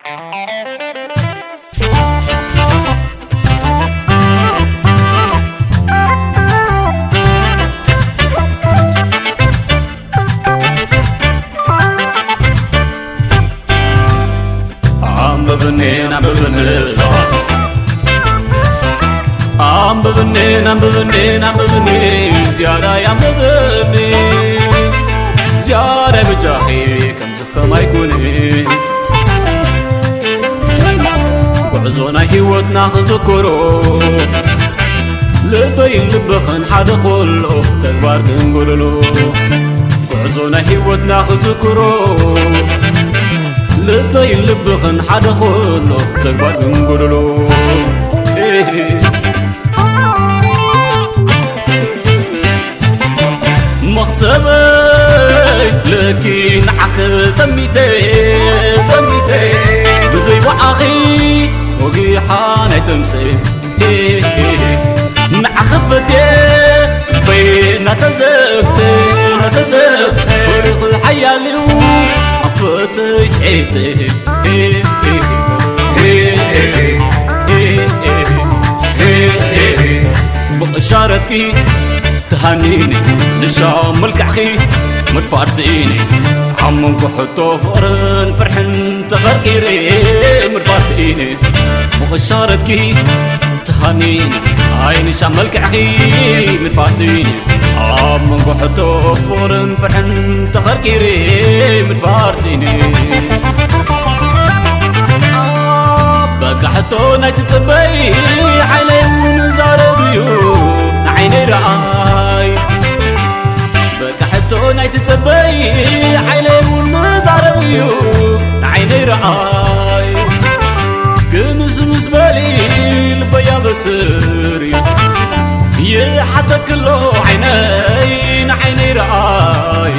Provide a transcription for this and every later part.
ኣንብብኒ ኣንብብኒ ኣንብብኒ ኣንብብኒ ኣንብብኒ ዝያዳይ ኣንብብኒ ዝያዳይ በጃኺ ከምዚ ከማይ ኩኒ ጉዕዞ ናይ ህይወትና ክዝክሮ ልበይ ልብኽን ሓደ ኩሎ ተግባር ግን ጎደሎ ጉዕዞ ናይ ህይወትና ክዝክሮ ልበይ ልብኽን ሓደ ኩሎ ተግባር ግን ጎደሎ መኽሰበይ ለኪ ንዓኺ ጠሚተ ጠሚተ ብዘይ ብዓኺ ወጊሓ ናይ ተምሰ ንዓኺ ፈትየ በይ እናተዘብተ እናተዘብተ ፍርኺ ሓያል እዩ ኣብ ፍቕርተይ ስዒተ ብእሻረትኪ ተሃኒኒ ንሻ መልክዕኺ ምድፋር ስኢኒ ኣብ መንጎ ሕቶ ፍቕርን ፍርሕን ተቐርቂረ ምድፋር ስኢኒ ብእሻረትኪ ተሃኒኒ ኣይ ንሻ መልክዕኺ ምድፋር ስኢኒ ኣብ መንጎ ሕቶ ፍቕርን ፍርሕን ተቐርቂረ ምድፋር ስኢኒ በቃ ሕቶ ናይ ትጽበይ ዓይነይ እውን ዛረብ እዩ ንዓይነይ ረኣይ በቃ ሕቶ ናይ ትጽበይ ዓይነይ እውን ዛረብ እዩ ንዓይነይ ረኣይ ግምስ ምስ በሊ ልበይ ኣበስር እዩ ይሓተክሎ ዓይነይ ንዓይነይ ረኣይ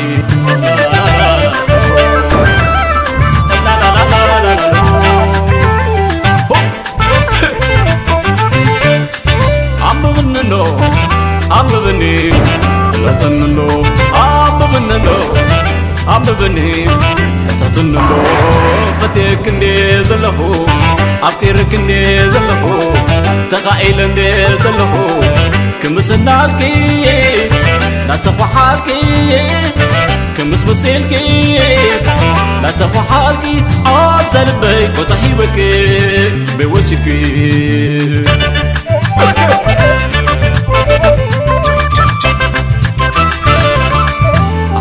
ኣንብብኒ እንዶ ኣንብብኒ ፍለጥኒ እንዶ ኣንብብኒ እንዶ ኣንብብኒ ሕተትኒ እንዶ ፈትየክ እንዴ ዘለኹ ኣፍቂርክ እንዴ ዘለኹ ተኻኢለ እንዴ ዘለኹ ክምስናልኪ ናተኳሓልኪ ክምስምስ ኢልኪ ናተኳሓልኪ ኣብዛ ልበይ ቦታ ሂበኪ ብወሲድኪ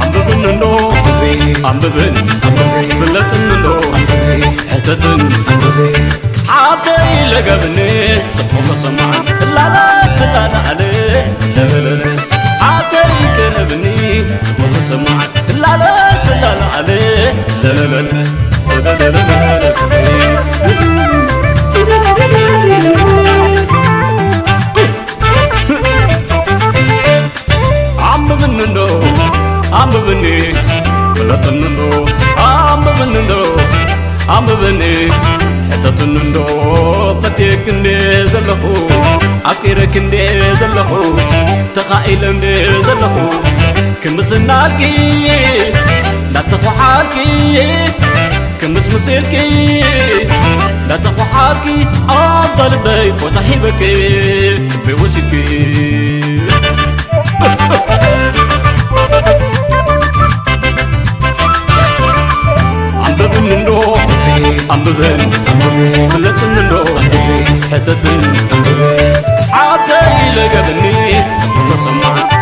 ኣንብብኒ እንዶ ኣንብብን ፍለጥኒ እንዶ ሕተትን ሓብተይ ለገብኒ ጽቡቕ ተሰማዕ ላላ ስላላ ኣለ ለበለለ ሓብተይ ቀረብኒ ጽቡቕ ተሰማዕ ላላ ስላላ ኣለ ለለለለ ኣንብብኒ እንዶ ኣንብብኒ ፍለጥኒ እንዶ ኣንብብኒ እንዶ ኣንብብኒ ሕተትኒ እንዶ ፈትየክ እንዴ ዘለኹ ኣፍቂረክ እንዴ ዘለኹ ተኻኢለ እንዴ ዘለኹ ክምስናልኪ ላተኳሓልኪ ክምስምስልኪ ላተኳሓልኪ ኣብዛ ልበይ ቦታ ሂበኪ ብወሲድኪ ኣንብብኒ እንዶ ኣንብበን ፍለጥኒ እንዶ ሕተትን ሓብተይ ለገብኒ ጽቡቕ ተሰማዕ